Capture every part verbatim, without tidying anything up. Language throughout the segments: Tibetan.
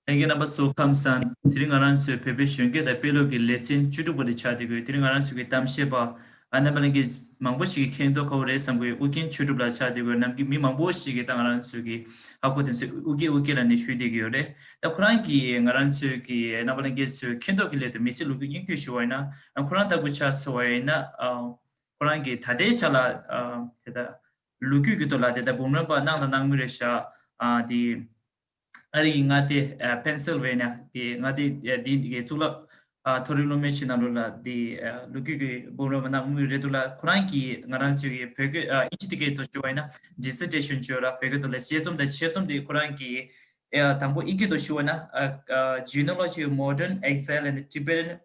ལྷན་རྒྱས་རྣམ་པ་ཚོ་ཁམས་བཟང་། དེ་རིང་ང་རང་ཚོའི་བོད་པའི་གཞོན་སྐྱེས་དང་དཔེ་ཀློག་གི་ལེ་ཚན་བཅུ་དྲུག་པ་དེ་ཆགས་བསྡད་ཡོད། དེ་རིང་ང་རང་ཚོ་གི་གཏམ་བཤད་པ་ཨ་རྣམ་པ་ལྷན་རྒྱས་མང་པོ་ཞིག་གིས་མཁྱེན་རྟོགས་ཁ་པོ་རེད་བསམ་གི་ཡོད། ཨུ་རྒྱན་ཆོས་གྲུབ་ལགས་ཆགས་བསྡད་ཡོད། ནམ་རྒྱུན་མི་མང་པོ་ཞིག་གིས་ད་ང་རང་ཚོ་གི་ཧ་གོ་དེ་ཚོ་ཨུ་རྒྱན་ཨུ་རྒྱན་ལབ་ནས་ཞུས་བསྡད་ཀྱི་ཡོད་རེད། ད་ཁོ་རང་གིས་ང་རང་ཚོའི་གི་རྣམ་པ་ལྷན་རྒྱས་ཚོའི་མཁྱེན་རྟོགས་ཀྱི་སླད་དུ་མི་ཚེའི་ལོ་རྒྱུས་སྙིང་བསྡུས་ཞུ་བ་ཡིན་ན། ཁོ་རང་ལྟ་བུ་ཆ་མཚོན་པ་ཡིན་ན། ཁོ་རང་གིས་ད་ལྟའི་ཆ་ལ་དེ་ད་ལོ་རྒྱུས་ཀྱི་ཐོག་ལ་དེ་ད་འབུམ་རམས་པ་གནང་དང་གནང་མུས་རེད་ཤག་དེ། ཨ་རིའི་མངའ་སྡེ་ཨ་པེན་སིལ་ཝེ་ནི་ཡ་གི་མངའ་སྡེ་ཨ་འདི་གི་གཙུག་ལག་ཨ་མཐོ་རིམ་སློབ་མའི་ཆེད་ནང་ལོགས་ལ་འདི་ཨ་ལོ་རྒྱུས་ཀྱི་འབུམ་རམས་པ་གནང་མུས་རེད་འདུག་ལ། ཁོ་རང་གིས་ང་རང་ཚོའི་གི་བོད་སྐད་ཨ་ཨིན་ཇི་སྐད་དུ་ཞུ་བ་ཡིན་ན་ཌི་སི་ཊེ་ཤན་བརྗོད་ར། བོད་སྐད་དུ་ལ་དཔྱད་རྩོམ་དང་དཔྱད་རྩོམ་དེ་ཁོ་རང་གིས་ཨ་དང་པོ་ཨིན་སྐད་དུ་ཞུ་བ་ན་ཨ་ཨ་Genealogy of Modern Exile and Tibetan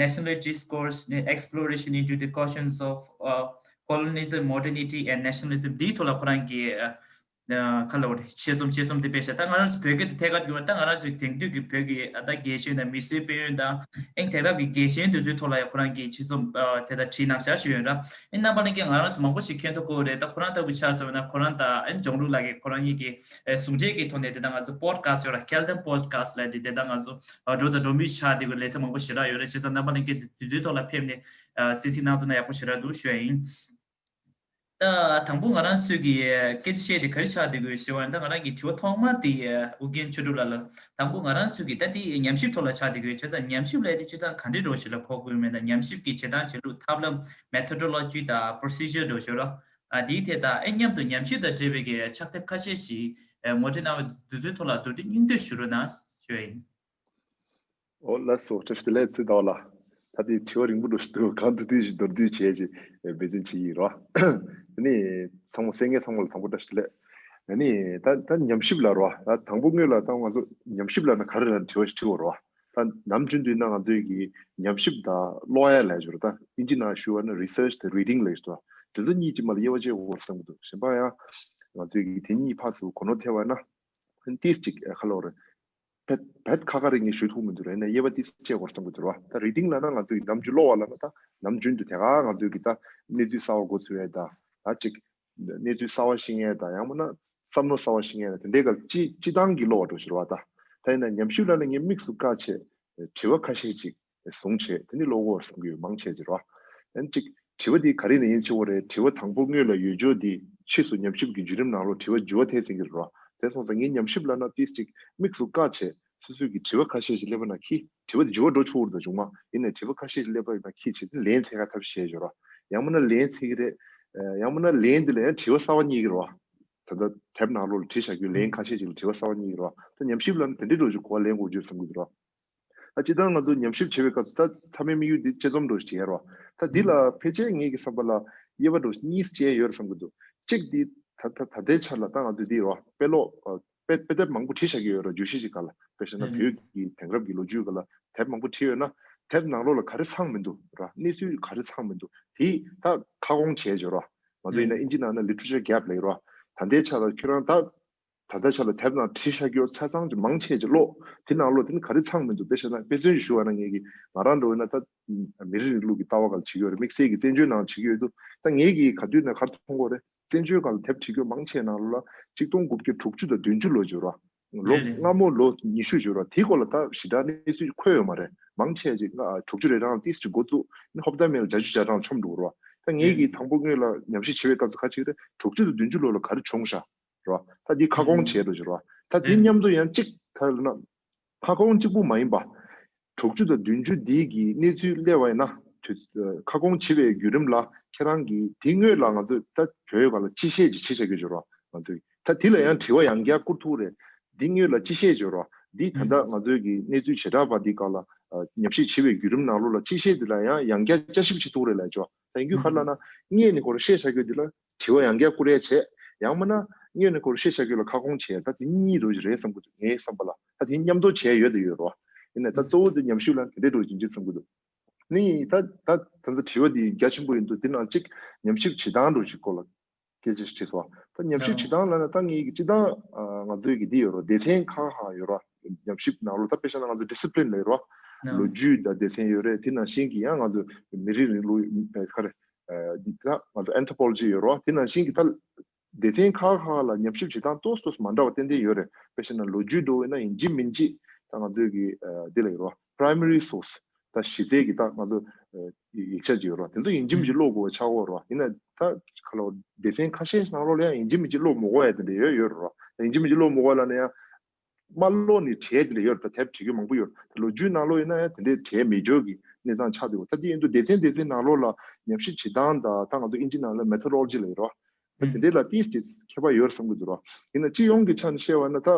Nationalist Discourse, Exploration into the Questions of uh, Colonialism, Modernity and Nationalism འདིའི་ཐོག་ལ་ཁོ་རང་གིས་ཨ་ཁ་ལོ་རེ་ཆེད་རྩོམ་ཆེད་རྩོམ་དེ་སྤེལ་ཤག་ད་ང་རང་ཚོ་བོད་སྐད་དུ་ཐད་ཀར་གྱི་ད་ང་རང་ཚོའི་དེང་དུས་ཀྱི་བོད་ཀྱི་ཨ་ད་རྒྱལ་ཞེན་དང་མི་སེར་དཔལ་ཡོན་དང་ཨེ་དེང་རབས་ཀྱི་རྒྱལ་ཞེན་དེ་ཚོའི་ཐོག་ལ་ཡང་ཁོ་རང་གིས་ཆེད་རྩོམ་ཨ་དེ་ད་བྲིས་གནང་ཤག་ཞུ་ཡོད་ར། ཨེ་རྣམ་པ་ལྷན་རྒྱས་ང་རང་ཚོ་མང་པོ་ཞིག་མཁྱེན་ཐུབ་ཀྱི་རེད། ད་ཁོ་རང་ལྟ་བུ་ཆ་མཚོན་ན་ཁོ་རང་དང་ཨེ་འབྱུང་འགྲོ་ལགས་ཀྱིས་ཁོ་རང་གཉིས་ཀྱི་ཨེ་ཟུང་འབྲེལ་གྱི་ཐོག་ནས་དེ་ད་ང་ཚོ་པོ་ཌི་ཁ་སི་ཊི་ཡོད་ར། ཁེལ་ཏན་པོ་ཌི་ཁ་སི་ཊི་ལབ་དེ་དེ་ད་ང་ཚོ་འགྲོ་དང་འགྲོ་མུས་ཆགས་དེ་གི་ལེ་ཚན་མང་པོ་ཞེ་དྲག་ཡོད་རེད། བྱས་ཙང་རྣམ་པ་ལྷན་རྒྱས་དེ་ཚོའི་ཐོག་ལ་ཕེབས་ནས་གསན་གཟིགས་གནང་ཐུབ་ན་ཡག་པོ་ཞེ་དྲག་འདུག་ཞུ་ཡ་ཡིན། ད་དང་པོ་ང་རང་ཚོས་ཀྱི་སྐད་ཆ་བཤད་དེ་ག་རེ་ཆགས་བསྡད་དགོས་ཞེས་པ་ཡིན་ན། ད་ང་རང་གི་དྲི་བ་ཐོག་མར་དེ་ཨུ་རྒྱན་ཆོས་གྲུབ་ལགས་ལ། དང་པོ་ང་རང་ཚོས་ཀྱི་ད་དེ་ཉམས་ཞིབ་ཐོག་ལ་ཆགས་བསྡད་དགོས། བྱས་ཙང་ཉམས་ཞིབ་ལས་དེ་སྤྱིར་བཏང་ག་འདྲའི་འདྲ་བོ་ཞིག་ལ་གོ་དགོས་མེད་ན། ཉམས་ཞིབ་ཀྱི་བྱེད་སྟངས་བྱེད་ལུགས་ཐབས་ལམ་མེ་ཐོ་ཌོ་ལོ་ཇི་དང་པོ་རོ་སི་ཇར་འདྲ་བོ་ཞིག་ལ། ཨ་དེའི་ཐད་ད་ཨེ་མཉམ་དུ་ཉམས་ཞིབ་དང་འབྲེལ་བའི་གི་ཕྱག་དེབ་ཁ་ཤས་ཤིག་ངོ་སྤྲོད་གནང་བའི་དུས་ཚོད་ཐོག་ལ་མདོར་བསྡུས་སྙིང་བསྡུས་ཞུ་རོགས་གནང་ཞུ་ཡ་ཡིན། ཨོ་ལགས་སོ། བཀྲ་ཤིས་བདེ་ལེགས་ཚེ་ཟླ་བ་ལགས། ད་དེ་དྲི་བ་རིང་པོ་འདྲ་ཞིག་འདུག་གང་ཐུབ་ཐུབ་ཞིག་མདོར་བསྡུས་བྱས་ཅིག་འབད་བརྩོན་བྱེད་ཀྱི་ཡིན་རོ། དེ་ནི་ཚང་མ་གསན་མཁན་ཚང་མ་ལ་དང་པོ་བཀྲ་ཤིས་བདེ་ལེགས། ཨ་ནི་ད་ད་ཉམས་ཞིབ་ལ་རོ། ད་དང་པོ་སྔོན་ལ་ད་ང་ཚོ་ཉམས་ཞིབ་ལ་ན་ག་རེ་ལ་དྲི་བ་ཞིག་དྲི་བ་རོ། ད་ནམ་རྒྱུན་དུ་ན་ང་ཚོའི་གི་ཉམས་ཞིབ་དང་ཀློག་ཡ་ལབ་ཞོར་ད་ཨིན་ཇི་ནང་ཞུ་བ་ན་རི་སར་ཆི་དང་རི་ཌིང་ལབ་ཞོར་དེ་ཚོ་གཉིས་ཀྱི་མ་ལ་དབྱེ་བ་ཕྱེ་དགོས་བསམ་གི་འདུག་གཞན་པ་ཡང་ང་ཚོའི་གི་དེ་གཉིས་ཕར་ཚུར་གོ་ནོར་ཐེབས་པ་ན་ཏིས་ཅིག་ཁ་ལོ་རེད། བེད་བེད་ཁ་ཁ་རེ་ངས་ཞུ་ཐུབ་མི་འདུག་རེད་ན། དབྱེ་བ་ཏིས་ཕྱེ་དགོས་བསམ་གི་འདུག་ར། ད་རི་ཌིང་ལབ་ན་ང་ཚོ་ཡི་ནམ་རྒྱུན་ཀློག་པ་ལབ་ན་ད་ནམ་རྒྱུན་དུ་དེ་ག་ང་ཚོའི་གི་ད་གནས་ཚུལ་གསར་བ་མགོ་ཚོས་ཡས་ད་ད་ཅིག་གནས་ཚུལ་གསར་བ་ཤེས་ཡས་ད་ཡང་མིན་ན་བསམ་བློ་གསར་བ་ཤེས་ཡས་ད་དེ་འདྲའི་ག་སྤྱི་སྤྱི་བཏང་གི་ཀློག་པ་འགྲོ་ཞིག་ར། ད་ད་ཡིན་ན་ཉམས་ཞིབ་ལབ་ན་ངས་དམིགས་སུ་བཀར་བྱས་དྲི་བ་ཁ་ཤས་ཅིག་བཟུང་བྱས་དེ་ནི་ཀློག་དགོས་བསམ་གི་ཡོད། མང་ཆེ་ཅིག་ར། ཡང་ཅིག་དྲི་བ་འདི་ག་རེ་ནས་ཡིན་ཆེ་བོ་རེད། དྲི་བ་དང་པོ་སྔོན་ལ་ཡོད་ཆོག་འདི་ཕྱིས་སུ་ཉམས་ཞིབ་ཀྱི་བརྒྱུད་རིམ་ནང་ལོགས་དྲི་བ་འགྱུར་བ་ཐེབས་ཟིན་གྱི་རེད་ར། དེ་སོང་ཙང་ངས་ཉམས་ཞིབ་ལབ་ན་ཏིས་ཅིག་དམིགས་སུ་བཀར་བྱས་སོ་སོའི་གི་དྲི་བ་ཁ་ཤས་ཤིག་སླེབས་པ་ན་ཁྱི་དྲི་བ་འདི་འགྱུར་བ་འགྲོ་ཆོག་རེད་ད་བྱུང་མ་ཡིན་ནའི་དྲི་བ་ཁ་ཤས་ཤིག་སླེབས་པ་ཡིན་ན་ཁྱི་དེ་ལན་འཚོལ་ག་ཐབས་ཤེས་ཞོར་ར། ཡང་མིན་ན་ལན་འཚོལ་གི་རེད། ཡང་མིན་ན་ལན་འདི་ལ་ཡང་དྲི་བ་གསར་བ་རྙེད་ཀྱི་རེད་བ། ད་ལྟ་དེབ་ནང་ལོགས་ལ་བྲིས་བཞག་རྒྱུ་ལན་ཁ་ཤས་ཤིག་ལ་དྲི་བ་གསར་བ་རྙེད་ཀྱི་རེད་བ། ད་ཉམས་ཞིབ་ལབ་ན་དེ་འདྲའི་འགྲོ་ཞིག་གོ་བ་ལེན་དགོས་རྒྱུ་བསམ་གྱི་འདུག་ར། ད་སྤྱིར་བཏང་ང་ཚོ་ཉམས་ཞིབ་བྱེད་པའི་སྐབས་སུ་ད་མཐའ་མའི་དམིགས་ཡུལ་འདི་དཔྱད་རྩོམ་འདྲ་ཞིག་བྱེད་ཡ་རེད་བ། ད་འདི་ལ་ཕལ་ཆེར་ངེད་ཀྱི་བསམ་པ་ལ་དབྱེ་བ་འདྲ་ཞིག་གཉིས་སུ་ཕྱེ་ཡ་ཡོད་རེད་བསམ་གྱི་འདུག་གཅིག་འདི་ད་ད་ད་ལྟའི་ཆར་ལ་ད་ང་ཚོས་འདི་རེད་བ། དཔེ་ཀློག་དཔེ་དཔེ་དེབ་མང་པོ་བྲིས་བཞག་གི་ཡོད་རེད། བརྗོད་གཞི་ཞིག་ག་ལ་དཔེ་བཞག་ན་བོད་ཀྱི་དེང་རབས་ཀྱི་ལོ་རྒྱུས་ག་ལ་དེབ་མང་པོ་བྲིས་ཡོད་ན་དེབ་ནང་ལོགས་ལ་ག་རེ་ཚང་མི་འདུག་ར། གནས་ཚུལ་ག་རེ་ཚང་མི་འདུག་དེ་ད་ཁ་སྐོང་བྱས་ཡོད་རེད་བ། ང་ཚོ་ཡིན་ན་ཨིན་ཇི་ནང་ན་literature gap ལབ་ཡོད་རེད་བ། ད་ལྟའི་ཆར་ལ་ཁྱོད་རང་ད་ད་ལྟ་ཆ་ལ་དེབ་ནང་བྲིས་བཞག་རྒྱུ་ཆ་ཚང་ཅིག་མང་ཆེ་ཅིག་ཀློག་དེ་ནང་ལོགས་དེ་ནི་ག་རེ་ཚང་མི་འདུག་དཔེ་བཞག་ན་དཔེ་མཚོན་ཞིག་ཞུ་བ་ན་ངེད་ཀྱི་ང་རང་འདྲ་བོ་ཡིན་ན་ད་མི་རིགས་རིང་ལུགས་ཀྱི་ལྟ་བ་སྒང་ལ་བྱེད་ཀྱི་ཡོད་རེད། དམིགས་བསལ་གྱི་བཙན་བྱོལ་ནང་བྱེད་ཀྱི་ཡོད་འདུག་ད་ངེད་ཀྱིས་ག་དུས་ན་ག་རེ་མཐོང་གི་ཡོད་རེད། བཙན་བྱོལ་སྒང་ལ་དེབ་བྲིས་རྒྱུ་མང་ཆེ་ནང་ལོགས་ལ་ཆིག་སྟོང་དགུ་བརྒྱ་དྲུག་ཅུ་དང་བདུན་ཅུ་ལོ་བརྗོད་ར། ལོ་རེད་རེད། སྔ་མོ་ལོ་ཉི་ཤུ་བརྗོད་ར། དེའི་སྐོར་ལ་ད་ཞེ་དྲག་གནས་ཚུལ་འཁོད་ཡོད་མ་རེད། མང་ཆེ་ཅིག་ལྔ་དྲུག་ཅུ་རེ་གྲངས་ཏིས་ཅིག་འགོ་བཙུགས་ནི་ཧོབ་ཏ་མེ་ལ་བརྒྱད་ཅུ་གྱ་གྲངས་མཆོམ་འགྲོ་གི་ར། ད་ངེད་ཀྱིས་དང་པོ་སྔོན་ལ་ཉམས་ཞིབ་བྱེད་པའི་སྐབས་སུ་ག་བྱེད་ཀྱི་རེད། དྲུག་ཅུ་དང་བདུན་ཅུ་ལོ་ལ་ག་རེ་བྱུང་ཤག་ར། ད་འདི་ཁ་སྐོང་བྱས་འགྲོ་ཞིག་ར། ད་འདི་མཉམ་དུ་ཡང་གཅིག་ག་རེ་ལབ་ན། ཁ་སྐོང་གཅིག་པུ་མ་ཡིན་པ། དྲུག་ཅུ་དང་བདུན་ཅུ་འདི་གི་གནས་ཚུལ་སླེབས་པ་ཡིན་ན་དུས་ཁ་སྐོང་བྱེད་པའི་བརྒྱུད་རིམ་ལ་ཁྱེད་རང་གིས་དེ་སྔོན་ལ་ང་ཚོས་ད་བོད་སྒང་ལ་སྤྱི་བཤད་ཅིག་བྱེད་བཞག་གི་ཡོད་ར། ང་ཚོས་ད་དེ་ལ་ཡང་དྲི་བ་ཡང་བསྐྱར་བསྐུར་ཐུབ་རེད། འདི་སྔོན་ལ་སྤྱི་བཤད་ཡོད་ར། འདི་ད་ལྟ་ང་ཚོའི་གི་གནས་ཚུལ་བྱེ་བྲག་པ་འདི་སྒང་ལ་ཉམས་ཞིབ་བྱེད་པའི་བརྒྱུད་རིམ་ནང་ལོགས་ལ་སྤྱི་བཤད་འདི་ལ་ཡང་ཡང་བསྐྱར་བསྐྱར་ཞིབ་བྱེད་ཐུབ་རེད་ལབ་ཆོག་ད་ཡིན་རྒྱུ་ག་རེ་ལབ་ན་སྔོན་ནས་ཁོ་རང་བཤད་བཞག་རྒྱུ་འདི་ལ་དྲི་བ་ཡང་བསྐྱར་བསྐུར་ཡས་བྱས། ཡང་མིན་ན་སྔོན་ནས་ཁོ་རང་བཤད་བཞག་རྒྱུ་ལ་ཁ་སྐོང་བྱས། ད་དེ་གཉིས་འདྲ་བོ་ཞིག་རེད་བསམ་གི་འདུག་ངའི་བསམ་པ་ལ། ད་དེ་མཉམ་དུ་བྱས་ཡོད་དུ་ཡོད་རོ། ཡིན་ནའི་ད་གཙོ་བོ་དེ་ཉམས་ཞིབ་ལ་དེ་འདྲ་འདྲ་བོ་ཞིག་འགྱུར་བསམ་གི་འདུག་ནི་ད་ད་ད་ལྟ་དྲི་བ་འདི་རྒྱ་ཆེན་པོ་ཡིན་འདུག་དེ་ནང་གཅིག་ཉམས་ཞིབ་བྱེད་སྟངས་འདྲ་བོ་ཞིག་སྐོར་ལ་སྐད་ཆ་ཞིག་དྲིས་སོང་། ད་ཉམས་ཞིབ་བྱེད་སྟངས་ལབ་ན་ད་ངེད་ཀྱི་སྤྱིར་བཏང་ང་ཚོའི་གི་འདི་ཡོད་རོ། སྡེ་ཚན་ཁག་ཁག་ཡོད་རོ། ཉམས་ཞིབ་ནང་ལོགས་ད་དཔེ་བཞག་ན་ང་ཚོ་ཌི་སི་པི་ལིན་ལབ་ཡོད་རོ། ལོ་རྒྱུས་དང་སྡེ་ཚན་ཡོད་རེད། དེ་ནང་བཞིན་གྱི་ཡང་ང་ཚོ་མི་རིགས་རིང་ལུགས་ག་རེ་འདི་ད་ང་ཚོ་ཨན་ཐོ་པོ་ལོ་ཇི་ཡོད་རོ། དེ་ནང་བཞིན་གྱི་ད་ སྡེ་ཚན་ཁག་ཁག་ལ་ཉམས་ཞིབ་བྱེད་སྟངས་ཏོག་ཙམ་ཏོག་ཙམ་མ་འདྲ་བ་ཏན་ཏན་ཡོད་རེད། དཔེ་བཞག་ན་ལོ་རྒྱུས་འགྲོ་བས་ན་ཡིན་གཅིག་མིན་གཅིག་ད་ང་ཚོས་ཀྱི་འདི་ལ་ཡོད་རེད་བ། Primary source ད་གཞི་རྩའི་གི་ད་ང་ཚོ་ཡིག་ཆ་ཅིག་ཡོད་རེད་བ། དེ་ཚོ་ཡིན་གཅིག་མིན་གཅིག་ཀློག་དགོས་པ་ཆགས་ཀྱི་ཡོད་རེད་བ། ཡིན་ན་ད་ག་ལ་སྡེ་ཚན་ཁ་ཤས་ནང་ལོགས་ལ་ཡང་ཡིན་གཅིག་མིན་གཅིག་ཀློག་མི་དགོས་ཡ་དེ་འདྲ་ཡོད་ཡོད་རེད་བ། ཡིན་གཅིག་མིན་གཅིག་ཀློག་མི་དགོས་ལབ་ན་ཡང་། མ་ཀློག་ནས་བྲིས་དེ་འདྲ་ཡོད་རེད། ད་དེབ་བྲིས་རྒྱུ་མང་པོ་ཡོད་རེད། ད་ལོ་རྒྱུས་ནང་ལོགས་ཡིན་ན་ཡང་དེ་འདྲའི་བྲིས་མེད་རྒྱུ་གི་གནས་སྟངས་ཆགས་འདུག་ད་དེ་ཡིན་དུས་སྡེ་ཚན་སྡེ་ཚན་ནང་ལོགས་ལ་ཉམས་ཞིབ་བྱེད་སྟངས་དང་ད་ང་ཚོ་ཨིན་ཇི་ནང་ལ་methodology་ལབ་ཡོད་རེད་བ། ད་དེ་འདྲའི་ལ་ཏིས་ཏིས་ཁྱད་པར་ཡོད་བསམ་གྱི་འདུག་ར། ཡིན་ན་སྤྱི་ཡོངས་ཀྱི་ཆ་ནས་བཤད་པ་ན་ད་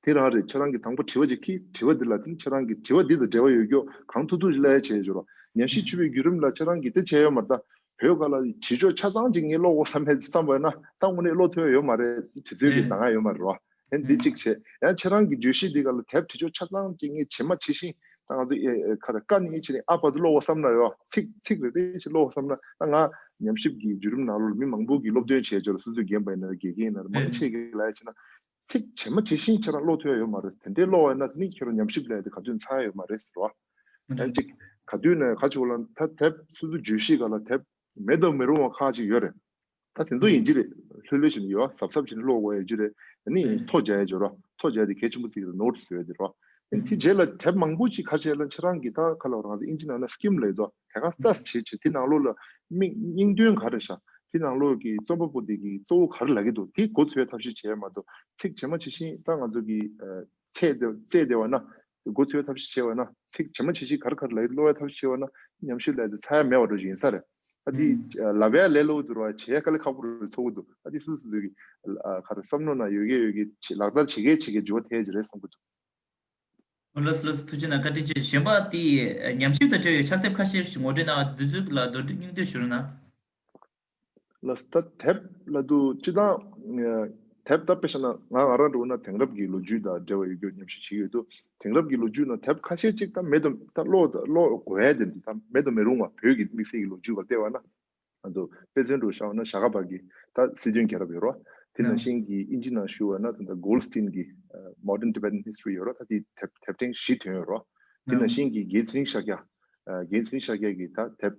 དེ་རང་རེད། ཁྱེད་རང་གིས་དང་པོ་དྲི་བ་ཅིག་ཁྱེར། དྲི་བ་འདི་ལ་བརྟེན་ཁྱེད་རང་གིས་དྲི་བ་འདི་དང་འབྲེལ་བ་ཡོད་རྒྱུ་གང་ཐུབ་ཐུབ་ཅིག་ལབ་ཡ་བྱས་ཡོད་ར། ཉམས་ཞིབ་བྱེད་པའི་བརྒྱུད་རིམ་ལ་ཁྱེད་རང་གིས་དེ་བྱས་ཡོད་མ་རེད། ད་བོད་སྒང་ལ་བྲིས་ཆོག་ཆ་ཚང་ཅིག་ངས་ཀློག་དགོས་བསམ་པའི་བསམ་པ་ཡོད་ན་ད་དངོས་གནས་ཀློག་ཐུབ་ཡ་ཡོད་མ་རེད། དུས་ཚོད་ཀྱི་འདང་ང་ཡོད་མ་རེད་བ། ཨེ་འདི་གཅིག་བྱས། ཡང་ཁྱེད་རང་གི་བརྗོད་གཞི་འདི་ག་ལ་དེབ་བྲིས་ཆོག་ཆ་ཚང་ཅིག་ངས་ཇི་མ་ཇི་བཞིན་ད་ང་ཚོ་ཨེ་ཨེ་ག་རེ་ཀ་ནས་ཕྱིན་ནས་ཨ་བར་དུ་ཀློག་དགོས་བསམ་ན་ཡོད། ཚིག་ཚིག་རེ་རེ་བཞིན་ཀློག་དགོས་བསམ་ན་ད་ང་ཉམས་ཞིབ་ཀྱི་བརྒྱུད་རིམ་ནང་ལོགས་ལ་མི་མང་པོ་གིས་སློབ་སྟོན་བྱས་ཆོག་ལ། སོ་སོས་རྒན་པ་ཡིན་ན་རེད། དགེ་རྒན་ཡིན་ན་རེད། མང་ཆེ་གིས་ལབ་ཡ་བྱས་ན་ཚིག་ཇི་མ་ཇི་བཞིན་ཁྱེད་རང་ཀློག་ཐུབ་ཡ་ཡོད་མ་རེད། དེ་འདྲའི་ཀློག་པ་ཡིན་ན་དེ་ནི་ཁྱེད་རང་ཉམས་ཞིབ་ལས་དེ་ག་དུས་ཚར་ཡ་ཡོད་མ་རེད་ཟེར་བ། ཡང་གཅིག་ག་དུས་ནས་ག་ཅིག་ལ་ད་དེབ་སོ་སོ་བརྗོད་གཞི་ག་ལ་དེབ་མེད་དང་མི་རུང་བ་ཁག་ཅིག་ཡོད་རེད། ད་དེ་ཚོ་ཡིན་གྱི་རེད། ལྷོད་ལྷོད་བྱས་ནས་ཡོད། གཟབ་གཟབ་བྱས་ནས་ཀློག་དགོས་ཡ་ཅིག་རེད། ཨ་ནི་ཐོ་རྒྱག་ཡ་ཅིག་ཡོད་ར། ཐོ་རྒྱག་དེ་གལ་ཆེན་པོ་བརྩི་གི་རེད། ནོ་ཊི་སི་ཡོད་དེ་ར། ཨ་ནི་དེ་རྗེས་ལ་དེབ་མང་པོ་ཅིག་ག་རེ་བྱས་ལ་ཁྱེད་རང་གིས་ད་ག་ལ་རང་ཚོ་ཨིན་ཇི་ནང་ན་སི་ཀིམ་ལབ་ཡོད་དོ། དེ་ག་ལྟ་བྱས་བྱས་དེ་ནང་ལོགས་ལ་དམིགས་སྙིང་དོན་ག་རེ་ཤག་དེ་ནང་ལོགས་ཀྱི་རྩོམ་པ་པོ་དེ་གིས་གཙོ་བོ་ག་རེ་ལབ་ཀྱི་འདུག་དེ་མགོ་ཚོས་ཐབས་ཤེས་བྱས་མ་གཏོགས་ཚིག་ཇི་མ་ཇི་བཞིན་ད་ང་ཚོ་གི་ཚད་དེ་བཙལ་བསྡད་པ་ན། མགོ་ཚོས་ཐབས་ཤེས་བྱས་པ་ན། ཚིག་ཇི་མ་ཇི་བཞིན་ག་རེ་ག་རེ་ལབ་ཀློག་ཡ་ཐབས་ཤེས་བྱས་པ་ན་ཉམས་ཞིབ་ལས་དེ་ཚར་ཡ་མེད་པ་འདྲ་ཞིག་ཡིན་ས་རེད། ཨ་དེ་ལབ་ཡ་ལས་སླ་པོ་འདུག་ར། བྱེད་ཡ་དཀའ་ལས་ཁག་པོ་རེད་ཚོར་གི་འདུག་ཨ་དེ་སུ་སུ་ཚོད་ཀྱི་ག་རེ་བསམ་བློ་ནང་ཡོད་གི་ཡོད་གི་ལག་བསྟར་བྱེད་གི་བྱེད་གི་འགྱུར་བ་ཐེབས་ཀྱི་རེད་བསམ་གི་འདུག་ལགས་སོ་ལགས་སོ། ཐུགས་རྗེ་གནང་། བཀའ་དྲིན་ཆེ། གཞན་པ་དེ་ཉམས་ཞིབ་དང་འབྲེལ་བའི་ཕྱག་དེབ་ཁ་ཤས་ཤིག་ངོ་སྤྲོད་གནང་བ་འདི་ཚོ་ལ་མདོར་བསྡུས་སྙིང་བསྡུས་ཞུ་རོགས་གནང་། ལགས་སོ། ད་དེབ་ལབ་དུས་སྤྱིར་བཏང་དེབ་ད་དཔེ་བཞག་ན་ང་ང་རང་འདྲ་བོ་ན་དེང་རབས་ཀྱི་ལོ་རྒྱུས་དང་འབྲེལ་བ་ཡོད་རྒྱུ་ཉམས་ཞིབ་བྱེད་ཀྱི་ཡོད་དུས་དེང་རབས་ཀྱི་ལོ་རྒྱུས་ནང་དེབ་ཁ་ཤས་ཅིག་ད་མེད་དུ་ད་ཀློག་ཀློག་དགོས་ཡ་དེ་འདྲ་ད་མེད་དུ་མི་རུང་བ། བོད་ཀྱི་དམིགས་བསལ་གྱི་ལོ་རྒྱུས་བར་བལྟས་པ་ན། ང་ཚོ་དཔེ་མཚོན་དུ་བཞག་ན་ཞྭ་སྒབ་པ་གི་ད་སྲིད་དོན་རྒྱལ་རབས་ཡོད་རོ། དེ་ནང་བཞིན་གྱི་ཨིན་ཇི་ནང་ཞུ་བ་ན་ད་ལྟ་Goldstein་གི་Modern Tibetan History་ཡོད་རོ། ད་དེ་དེབ་དེབ་ཕྲེང་བཞི་ཐོན་ཡོད་རོ། དེ་ནང་བཞིན་གྱི་རྒྱལ་ཚེ་རིང་ཤཱཀྱ། རྒྱལ་ཚེ་རིང་ཤཱཀྱ་གི་ད་དེབ་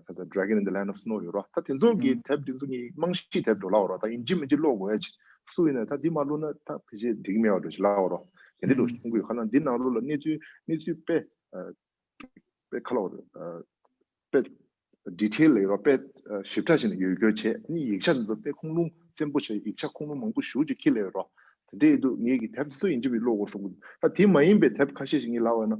ད་ལྟ་Dragon in the Land of Snow་ཡོད་རོ། ད་དེ་ཚོ་གི་དེབ་དེ་ཚོ་གི་རྨང་གཞི་དེབ་འགྲོ་ལ་འོ་རོ། ད་ཡིན་གཅིག་མིན་གཅིག་ཀློག་དགོས་ཡ་ཅིག་སུ་ཡིན་ན་ད་འདི་མ་ཀློག་ན་ད་ཕལ་ཆེར་འགྲིག་མེད་པ་འགྲོ་ཅིག་ལ་འོ་རོ། དེ་འདྲ་འགྲོ་ཞིག་མཐོང་གི་ཡོད། ཁ་ན་འདི་ནང་ལོགས་ལ་གནས་ཚུལ་གནས་ཚུལ་དཔེ། དཔེ་ཁ་ལོ། དཔེ་detail་ལ་ཡོད་རོ། དཔེ་ཞིབ་ཕྲ་བྱས་ནས་ཡོད་རྒྱུ་བྱས། ཨ་ནི་ཡིག་ཆ་འདི་ཚོ་དཔེ་ཁུངས་ལུང་བཙན་པོ་བྱས། ཡིག་ཆ་ཁུངས་ལུང་མང་པོ་ཞེ་པོ་ཅིག་ཁྱེར་སླེབས་ཡོད་རོ། དེ་འདྲ་ཡིན་དུས་ངེད་ཀྱིས་དེབ་དེ་ཚོ་ཡིན་གཅིག་མིན་གཅིག་ཀློག་དགོས་བསམ་གྱི་འདུག་ད་དེ་མ་ཡིན་པའི་དེབ་ཁ་ཤས་ཤིག་ངས་ལབ་པ་ན།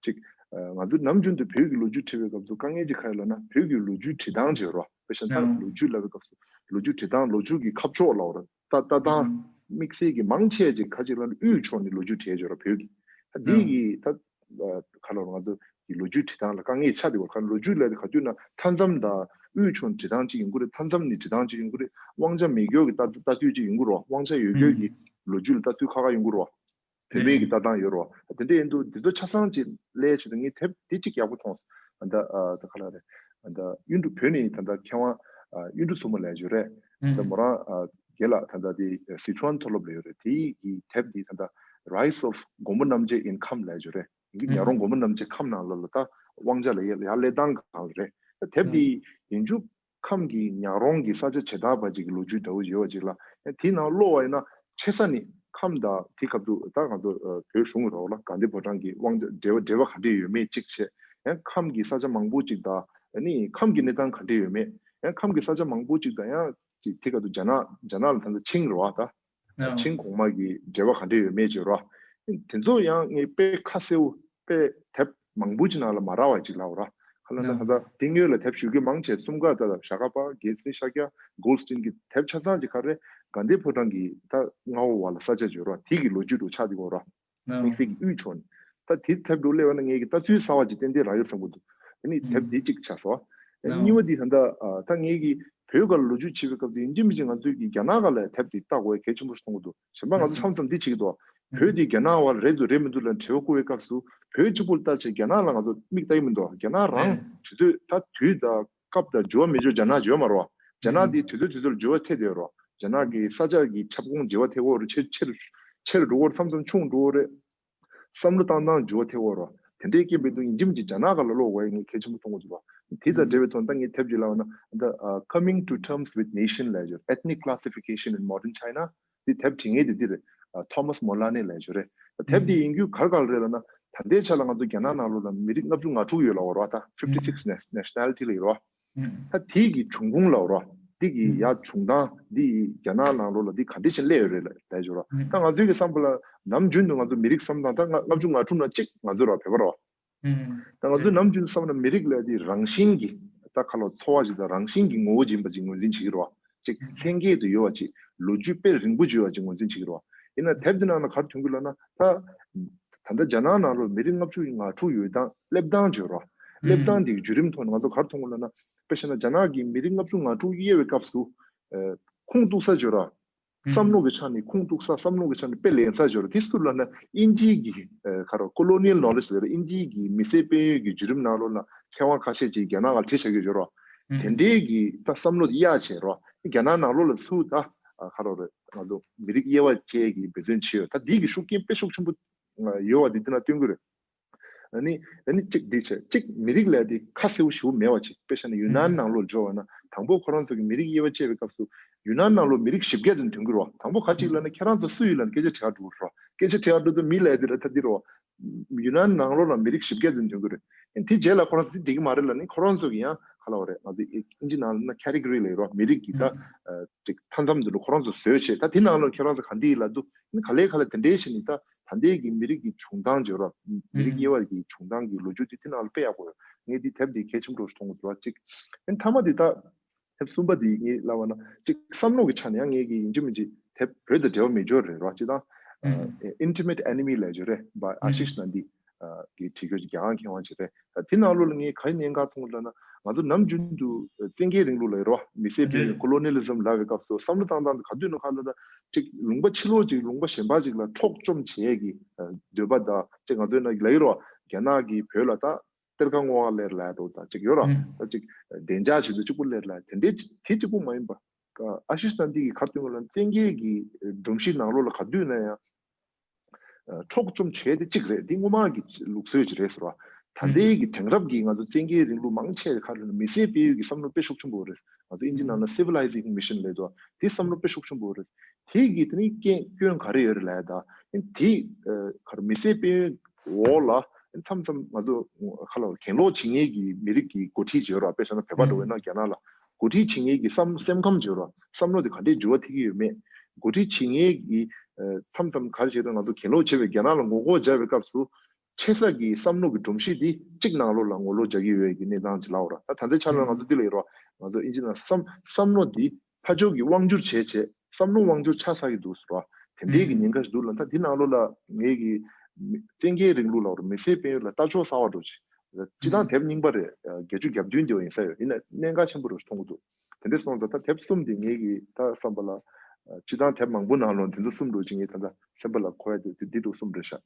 ཅིག་ང་ཚོ་ནམ་རྒྱུན་དུ་བོད་ཀྱི་ལོ་རྒྱུས་བྲིས་པའི་སྐབས་སུ་དཀའ་ངལ་ཅིག་ག་རེ་ལབ་ན། བོད་ཀྱི་ལོ་རྒྱུས་བྲིས་སྟངས་ཅིག་ཡོད་རོ། དཔེ་བཞག་ན་ད་ལོ་རྒྱུས་ལབ་པའི་སྐབས་སུ་ལོ་རྒྱུས་བྲིས་སྟངས་ལོ་རྒྱུས་ཀྱི་ཁ་ཕྱོགས་ལབ་པ་རེད། ལྟ་ལྟ་སྟངས་དམིགས་བསལ་གྱི་མང་ཆེ་ཅིག་ག་ཅིག་ལབ་ན་དབུས་ཕྱོགས་ནས་ལོ་རྒྱུས་བྲིས་ཡོད་ར་བོད་ཀྱི། ད་འདི་གི་ད་ག་ལ་ང་ཚོ་གི་ལོ་རྒྱུས་བྲིས་སྟངས་ལ་དཀའ་ངལ་ཆགས་བསྡད་ཡོད་ར། ག་ལོ་རྒྱུས་ལབ་དེ་ག་དུས་ན་མཐའ་མཚམས་དང་དབུས་ཕྱོགས་བྲིས་སྟངས་ཅིག་ཡོང་གི་རེད། མཐའ་མཚམས་ནས་བྲིས་སྟངས་ཅིག་ཡོང་གི་རེད། དབང་ཆ་མེད་རྒྱུ་གི་ལྟ་ལྟ་ཚུལ་ཅིག་ཡོང་གི་རེད་བ། དབང་ཆ་ཡོད་རྒྱུ་གི་ལོ་རྒྱུས་ལ་ལྟ་ཚུལ་ཁག་ཁག་ཡོང་གི་རེད་བ། བོད་མིའི་གི་ལྟ་སྟངས་ཡོད་རེད་བ། དེ་འདྲ་ཡིན་དུས་འདི་ཚོ་ཆ་ཚང་ཅིག་ལས་བྱེད་དུ་ངས་དེབ་འདི་གཅིག་ཡག་པོ་མཐོང་སོང་། ད་ད་ག་ལ་རེད། ད་གཡུ་འབྲུག་བོད་ནས་ད་ད་མཁས་དབང་གཡུ་འབྲུག་སྲུང་མ་ལས་བྱོས་རེད། ད་མོ་རང་རྒན་ལགས་ད་ད་དེ་སི་ཁྲོན་མཐོ་སློབ་ལ་ཡོད་རེད། དེའི་གི་དེབ་འདི་ད་ད་Rise of མགོན་པོ་རྣམ་རྒྱལ in ཁམས་ལས་བྱོས་རེད། ཉག་རོང་མགོན་པོ་རྣམ་རྒྱལ་ཁམས་ནང་ལ་ལ་ད་དབང་ཆ་ལ་ཡ་ཡར་སླེབས་སྟངས་གང་རེད། དེབ་འདི་ཡིན་རྒྱུ་ཁམས་ཀྱི་ཉག་རོང་གི་ས་ཆ་བྱེ་བྲག་པ་ཅིག་གི་ལོ་རྒྱུས་འདྲ་བོ་ཡོད་པ་ཅིག་ལ། དེའི་ནང་ཀློག་པ་ཡིན་ན་ཆེ་ས་ནི་ཁམས་དང་དེ་སྐབས་དུ་ད་ང་ཚོ་བོད་གཞུང་གི་རོགས་ལ་དགའ་ལྡན་ཕོ་བྲང་གི་དབང་ཆ་འབྲེལ་བ་འབྲེལ་བ་ག་འདྲས་ཡོད་མེད་གཅིག་བྱས། ཡང་ཁམས་ཀྱི་ས་ཆ་མང་པོ་ཅིག་དང་ཨ་ནི་ཁམས་ཀྱི་གནས་སྟངས་ག་འདྲས་ཡོད་མེད། ཡང་ཁམས་ཀྱི་ས་ཆ་མང་པོ་ཅིག་དང་ཡང་ཅིག་དེ་སྐབས་དུ་རྒྱ་ནག་རྒྱ་ནག་ལ་ད་ལྟ་ཆིང་རེད་བ་ད། ཆིང་གོང་མ་གི་འབྲེལ་བ་ག་འདྲས་ཡོད་མེད་ཅིག་ར། དེ་ཚོ་ཡང་ངས་དཔེ་ཁ་གསལ་པོ་དཔེ་དེབ་མང་པོ་ཅིག་ནང་ལ་མ་རག་པ་ཅིག་ལབ་ར། ག་ལ་ན་ད་ལྟ་དེ་སྔོན་ལ་དེབ་ཞུ་རྒྱུ་མང་ཆེ་གསུམ་ཀ་ད་ལ་ཞྭ་སྒབ་པ་རྒྱལ་ཚེ་ཤཱཀྱ་གོལ་སྟིན་གྱི་དེབ་ཆ་ཚང་ཅིག་ག་རེ་དགའ་ལྡན་ཕོ་བྲང་གི་ད་མངའ་འོག་བ་ལ་ས་ཆ་ཅིག་ཡོད་ར། དེ་གི་ལོ་རྒྱུས་དུ་ཆགས་ཏེ་གོ་ར། དམིགས་བསལ་གྱི་དབུས་ཕྱོགས་ནས། ད་དེ་དེབ་འགྲོ་སླེབས་པ་ན་ངས་ཀྱི་ལྟ་ཚུལ་གསར་བ་ཅིག་ཏན་ཏན་རག་ཡོད་བསམ་གྱི་འདུག་ཨ་ནི་དེབ་འདི་གཅིག་ཆགས་སོང་། ཨ་ནི་གཉིས་པ་འདི་ད་ལྟ་ད་ངས་ཀྱི་བོད་སྒང་ལ་ལོ་རྒྱུས་བྱེད་པའི་སྐབས་སུ་ཡིན་གཅིག་མིན་གཅིག་ང་ཚོས་ཀྱི་རྒྱ་ནག་སྒང་ལ་དེབ་འདི་ལྟ་དགོས་ཡ་གལ་ཆེན་པོ་ཞིག་མཐོང་གི་འདུག་གཞན་པ་ང་ཚོ་མཚམས་མཚམས་འདི་བྱེད་ཀྱི་འདུག་བོད་འདི་རྒྱ་ནག་བ་རེད་འདུག་རེད་མི་འདུག་ལ་དྲི་བ་བསྐུར་བའི་སྐབས་སུ་བོད་གཅིག་པུ་ལ་ལྟ་བྱས་རྒྱ་ནག་ལ་ང་ཚོ་མིག་ལྟ་ཡི་མི་འདུག་རྒྱ་ནག་རང་དུས་ཚོད་ད་དུས་དང་སྐབས་དང་འགྱུར་བ་མི་འགྱུར་རྒྱ་ནག་འགྱུར་བ་མ་རེད་བ། རྒྱ་ནག་འདི་དུས་ཚོད་དུས་ཚོད་ལ་འགྱུར་བ་ཐེབས་བསྡད་ཡོད་རེད་བ། རྒྱ་ནག་གི་ས་ཆ་གི་ཁྱབ་ཁོངས་འགྱུར་བ་ཐེབས་ཀྱི་ཡོད་རེད། ཆེར་ཆེར་ཆེར་འགྲོ་གི་ཡོད་རེད། མཚམས་མཚམས་ཆུང་འགྲོ་གི་ཡོད་རེད། བསམ་བློ་བཏང་སྟངས་འགྱུར་བ་ཐེབས་ཡོད་རེད། དེ་འདྲའི་རྐྱེན་པས་འདུག་ཡིན་གཅིག་མིན་གཅིག་རྒྱ་ནག་སྒང་ལ་ལོག་དགོས་ཡ་ངས་གལ་ཆེན་པོ་མཐོང་གི་འདུག་བ། དེ་དང་འབྲེལ་བའི་ཐོག་ད་ངས་དེབ་ཅིག་ལབ་ན་ད་Coming to Terms with Nation ལབ་ཡོད། Ethnic Classification in Modern China དེ་དེབ་བྲིས་མཁན་དེ་འདི་རེད། Thomas Moloney ལབ་ཡོད་རེད། དེབ་དེ་ཡིན་རྒྱུ་ག་རེ་ག་རེ་རེད་ལབ་ན། ད་ལྟའི་ཆ་ལ་ང་ཚོ་རྒྱ་ནག་ནང་ལོགས་ལ་མི་རིགས་ལྔ་བཅུ་ང་དྲུག་ཡོད་ལབ་ཡོད་རེད་བ། ད་fifty six nationality ལབ་ཡོད་རེད་བ། ད་དེ་གི་འབྱུང་ཁུངས་ལབ་ཡོད་རེད་བ། དེ་གི་ཡ་བྱུང་སྟངས་འདི་རྒྱ་ནག་ནང་ལོགས་ལ་འདི་ག་འདྲ་ཞིག་སླེབས་ཡོད་རེད་ལབ་ཡོད་རེད་བ། ད་ང་ཚོའི་གི་བསམ་པ་ལ་ནམ་རྒྱུན་དུ་ང་ཚོ་མི་རིགས་བསམ་སྟངས་ད་ལྔ་བཅུ་ང་དྲུག་ནང་གཅིག་ང་ཚོ་རེད་བ། བོད་པ་རེད་བ། ད་ང་ཚོའི་ནམ་རྒྱུན་བསམ་ན་མི་རིགས་ལབ་དེ་རང་བཞིན་གྱི་ད་ཁ་ལོ་འཚོ་བ་ཞིག་དང་རང་བཞིན་གྱི་ངོ་བོ་ཡིན་པ་ཅིག་ངོས་འཛིན་བྱེད་ཀྱི་རེད་བ། ཅིག་ལྷན་སྐྱེས་དུ་ཡོད་པ་ཅིག་ལོ་རྒྱུས་དཔེ་རིང་པོ་ཅིག་ཡོད་པ་ཅིག་ངོས་འཛིན་བྱེད་ཀྱི་རེད་བ། ཡིན་ན་དེབ་འདི་ནང་ལ་ག་རེ་ཐོན་གྱི་ལབ་ན། ད་ད་ལྟ་རྒྱ་ནག་ནང་ལོགས་མི་རིགས་ལྔ་བཅུ་ང་དྲུག་ཡོད་སྟངས་སླེབས་སྟངས་བརྗོད་རོགས། སླེབས་སྟངས་འདི་གི་བརྒྱུད་རིམ་ཐོག་ནས་ང་ཚོ་ག་རེ་མཐོང་གི་ལབ་ན། དཔེ་བཞག་ན་རྒྱ་ནག་གིས་མི་རིགས་ལྔ་བཅུ་ང་དྲུག་དབྱེ་བའི་སྐབས་སུ་ཨ་ཁུངས་གཏུགས་ས་བརྗོད་རོགས། བསམ་བློ་གི་ཆ་ནས་ཁུངས་གཏུགས་ས། བསམ་བློ་གི་ཆ་ནས་དཔེ་ལེན་ས་བརྗོད་རོགས། དེ་སུ་ལབ་ན་དབྱིན་ཇིའི་གི་ཨ་ག་རེ་colonial knowledge ལབ་རོགས། དབྱིན་ཇིའི་གི་མི་སེར་སྤེལ་ཡུལ་གྱི་བརྒྱུད་རིམ་ནང་ལོགས་ལ་མཁས་དབང་ཁ་ཤས་ཅིག་རྒྱ་ནག་ལ་བྲིས་བཞག་གི་ཡོད་རོགས། དེ་འདྲའི་གི་ད་བསམ་བློ་དེ་གཡར་བྱས་རོགས། རྒྱ་ནག་ནང་ལོགས་ལ་ཚུར་ད་ཨ་ག་རེ་རེད། ང་ཚོ་མི་རིགས་དབྱེ་བ་ཕྱེ་གི་འབད་བརྩོན་བྱས་ཡོད། ད་འདི་གི་ཤུགས་རྐྱེན་དཔེ་ཤུགས་ཆེན་པོ་ཡོད་པ་འདི་འདི་ན་སྟོན་གྱི་རེད། ཨ་ནི་ཨ་ནི་གཅིག་འདི་བྱས། གཅིག་མི་རིགས་ལབ་དེ་ཁ་གསལ་པོ་ཞེ་པོ་མེད་པ་ཅིག་དཔེ་བཞག་ན་ཡུན་ནན་ནང་ལོགས་འཇོག་པ་ན། དང་པོ་ཁོ་རང་ཚོ་གི་མི་རིགས་དབྱེ་བ་ཕྱེ་བའི་སྐབས་སུ་ཡུན་ནན་ནང་ལོགས་མི་རིགས་བཞི་བརྒྱ་ཙམ་ཐོན་གྱི་རེད་བ། དང་པོ་ག་ཅིག་ལབ་ན་ཁྱེད་རང་ཚོ་སུ་ཡིན་ལབ་ན་སྐད་ཆ་དྲི་བ་འགྲོ་གི་རེད་བ། སྐད་ཆ་དྲི་བ་འགྲོ་དུས་མི་ལབ་དེ་ར་ད་འདི་རེད་བ། ཡུན་ནན་ནང་ལོགས་ལ་མི་རིགས་བཞི་བརྒྱ་ཙམ་ཐོན་གྱི་རེད། ཨ་ནི་དེ་རྗེས་ལ་ཁོ་རང་ཚོ་འགྲིག་གི་མ་རེད་ལབ་ནི་ཁོ་རང་ཚོ་གི་ཡང་ག་ལབ་དགོས་རེད། ང་ཚོ་ཨིན་ཇི་ནང་ལ་ན་category ལབ་ཀྱི་རེད་བ། མི་རིགས་ཀྱི་ད་ཅིག་མཐའ་མཚམས་དེ་ལ་ཁོ་རང་ཚོ་བཟོས་བྱས། ད་དེ་ནང་ལོགས་ཁྱེད་རང་ཚོ་ག་འདི་ཡིན་ལབ་དུས་ཨ་ནི་ག་ལེ་ག་ལེ་དེ་འདྲའི་བྱས་ནི་ད། ད་ལྟའི་གི་མི་རིགས་ཀྱི་བྱུང་སྟངས་བརྗོད་རོགས། མི་རིགས་དབྱེ་བ་གི་བྱུང་སྟངས་ཀྱི་ལོ་རྒྱུས་དེ་དེ་ནང་ལ་དཔེ་ཡག་པོ་ཡོད། ངས་འདི་དེབ་འདི་གལ་ཆེན་པོ་འདྲ་བོ་ཞིག་མཐོང་གི་འདུག་ཅིག་ཨ་ནི་མཐའ་མ་འདི་ད་དེབ་གསུམ་པ་འདི་ངས་ལབ་པ་ན་ཅིག་བསམ་བློ་གི་ཆ་ནས་ཡང་ངས་གི་ཡིན་གཅིག་མིན་གཅིག་དེབ་བོད་དང་འབྲེལ་བ་མེད་འཇོག་རེད་རོགས། ཅིག་དང་Intimate Enemy ལབ་ཡོད་རེད། by Ashish Nandy གི་བྲིས་རྒྱུ་ཅིག་རྒྱལ་དབང་མཁས་དབང་ཅིག་རེད། ད་དེ་ནང་ལོགས་ལ་ངས་ག་རེ་གནད་འགག་མཐོང་ལབ་ན། ང་ཚོ་ནམ་རྒྱུན་དུ་བཙན་རྒྱལ་རིང་ལུགས་ལབ་ཀྱི་རེད་བ། མི་སེར་སྤེལ་ཡུལ་colonialism ལབ་པའི་སྐབས་སུ་བསམ་བློ་བཏང་སྟངས་དེ་ག་དུས་ནས་ག་ལབ་ན། ཅིག་ལུང་པ་ཕྱི་ལོགས་ཅིག་ལུང་པ་གཞན་པ་ཅིག་ལ་འཕྲོག་བཅོམ་བྱེད་ཡས་ཀྱི་འདོད་པ་དང་། ཅིག་ང་ཚོའི་ནང་ལབ་ཀྱི་རེད་བ། རྒྱ་ནག་གིས་བོད་ལ་ད་གཏེར་ཁ་བསྔོག་ཡ་ལབ་ལབ་འདྲ་བོ་དང་། ཅིག་ཡོད་ར། ད་ཅིག་བདེ་འཇགས་ཆེད་དུ་གཅིག་པུ་ལབ་ལབ་དེ་འདྲའི་དེ་གཅིག་པུ་མ་ཡིན་པ། ཨ་ཤིས་ནན་ཏི་གིས་ག་རེ་སྟོན་གྱི་ལབ་ན། བཙན་རྒྱལ་གྱི་སྒྲོམ་གཞི་ནང་ལོགས་ལ་ག་དུས་ན་ཡང་འཕྲོག་བཅོམ་བྱས་ཏེ་གཅིག་རེད། འདི་སྔོན་མ་གི་ལུགས་སྲོལ་ཅིག་རེད་ཟེར་བ། ད་ལྟའི་གི་དེང་རབས་ཀྱི་ང་ཚོ་བཙན་རྒྱལ་རིང་ལུགས་མང་ཆེ་ག་རེ་ལབ་ན། མི་སེར་སྤེལ་ཡུལ་གྱི་བསམ་བློ་དཔེ་ཤུགས་ཆེན་པོ་རེད། ང་ཚོ་ཨིན་ཇི་ནང་ན་civilizing mission ལབ་འདུག་དེ་བསམ་བློ་དཔེ་ཤུགས་ཆེན་པོ་རེད། དེ་གི་དེ་ནི་རྐྱེན་སྐྱོན་ག་རེ་ཡོད་རེད་ལབ་ཡ་ད། དེ་ག་རེ་མི་སེར་སྤེལ་ཡུལ་འོག་ལ་མཚམས་མཚམས་ང་ཚོ་ག་ལ་གྱེན་ལོག་བྱེད་མཁན་གྱི་མི་རིགས་ཀྱི་འགོ་ཁྲིད་ཅིག་ཡོད་ར། དཔེ་བཞག་ན་བོད་པ་འདྲ་བོ་ཡིན་ན་རྒྱ་ནག་ལ་འགོ་ཁྲིད་བྱེད་མཁན་གྱི་བསམ་སེམས་ཁམས་ཅིག་ཡོད་ར། བསམ་བློ་དེ་ག་འདྲའི་འགྱུར་བ་ཐེབས་ཀྱི་ཡོད་མེད། འགོ་ཁྲིད་བྱེད་མཁན་གྱི་མཚམས་མཚམས་ག་རེ་བྱེད་ར། ང་ཚོ་གྱེན་ལོག་བྱས་པའི་རྒྱ་ནག་ལ་ངོ་རྒོལ་རྒྱག་པའི་སྐབས་སུ། ཆེ་ས་གི་བསམ་བློ་གི་སྒྲོམ་གཞི་འདི་གཅིག་ནང་ལོགས་ལ་ངོ་ལོག་རྒྱག་གི་ཡོད་ཀྱི་གནས་སྟངས་ཅིག་ལབ་ར། ད་ད་ལྟའི་ཆ་ལ་ང་ཚོ་འདི་ལ་ཡོད་ར། ང་ཚོ་ཨིན་ཇི་ནང་བསམ་བསམ་བློ་འདི་ཕར་ཕྱོགས་ཀྱི་དབང་སྒྱུར་བྱས་བྱས་བསམ་བློ་དབང་སྒྱུར་ཆགས་ཚར་གྱི་འདུག་ཟེར་བ། དེ་འདྲའི་གི་ཉེན་ཁ་ཞིག་འདུག་ལབ། ད་འདི་ནང་ལོགས་ལ་ངས་གི་བཙན་རྒྱལ་རིང་ལུགས་ལབ་ར། མི་སེར་སྤེལ་ཡུལ་ལ་ལྟ་ཕྱོགས་གསར་བ་འདྲ་བོ་ཅིག་སྤྱི་བཏང་དེབ་རྙིང་པ་རེད། བརྒྱད་ཅུ་གྱ་བདུན་དེ་བ་ཡིན་ས་ཡོད། ཡིན་ན་གནད་འགག་ཆེན་པོ་རུ་མཐོང་གི་འདུག་དེ་འདྲ་སོང་ཙང་ད་དེབ་གསུམ་དེ་ངས་གི་ད་བསམ་པ་ལ་སྤྱི་བཏང་དེབ་མང་པོ་ནང་ལོགས་འདི་ཚོ་གསུམ་འདྲ་བོ་ཅིག་ངས་ད་ལྟ་སེམས་པ་ལ་གོ་ཡ་དེ་འདི་འདྲ་གསུམ་རེད་ཤག་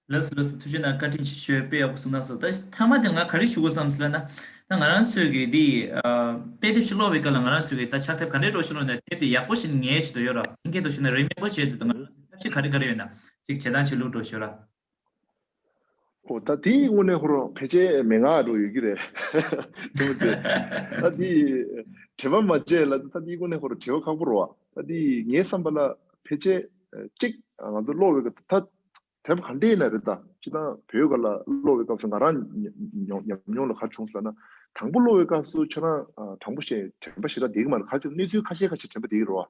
ལགས་སོ་ལགས་སོ། ཐུགས་རྗེ་གནང་། བཀའ་དྲིན་ཆེ་ཞུ། དཔེ་ཡག་པོ་གསུངས་གནང་སོང་། ད་མཐའ་མ་དེ་ང་ག་རེ་ཞུ་དགོས་བསམ་ཟེར་ལབ་ན། ད་ང་རང་ཚོས་ཀྱི་འདི་ཨ་དཔེ་དེབ་ཞིག་ཀློག་པའི་སྐབས་ལ་ང་རང་ཚོས་ཀྱི་ད་ཕྱག་དེབ་ག་འདྲས་འདྲ་ཞིག་ཀློག་ན་དེབ་དེ་ཡག་པོ་ཞིག་ངེས་བྱེད་དུ་ཡོད་ར། ལྷན་རྒྱས་འདྲ་ཞིག་ན་རེ་མེད་པོ་བྱེད་དུ། ད་ང་རང་ཚོས་ཐབས་ཤེས་ག་རེ་ག་རེ་ཡོད་ན་ཅིག་བྱེད་སྟངས་ཤིག་བླུག་འགྲོ་ཞུ་ར། ཨོ་ད་དེའི་དངོས་གནས་ཁོ་རང་ཕལ་ཆེར་མན་ངག་འདྲ་བོ་ཡོད་ཀྱི་རེད། དེ་མ་དེ་ད་དེ་དྲན་པ་མ་བརྗེད་ལ་ད་དེའི་དངོས་གནས་ཁོ་རང་དྲན་པ་ཁག་པོ་རེད་བ། ད་དེ་ངའི་བསམ་པ་ལ་ཕལ་ཆེར་གཅིག་ང་ཚོ་ཀློག་པའི་སྐབས་ད། དེབ་ག་འདྲས་ཡིན་ན་རེད། ད་སྤྱིར་བཏང་བོད་སྐད་ལ་ཀློག་པའི་སྐབས་སུ་ང་རང་ཉམས་ཉམས་མྱོང་ལ་ག་རེ་བྱུང་སོང་ལབ་ན། དང་པོ་ཀློག་པའི་སྐབས་སུ་ཁྱོད་རང་དྲང་པོ་བཤད་དྲན་པ་ཞེ་དྲག་བསྡད་ཀྱི་མ་རེད། ག་ཅིག་གནས་ཚུལ་ཁ་ཤས་ཁ་ཤས་དྲན་པ་བསྡད་ཀྱི་རེད་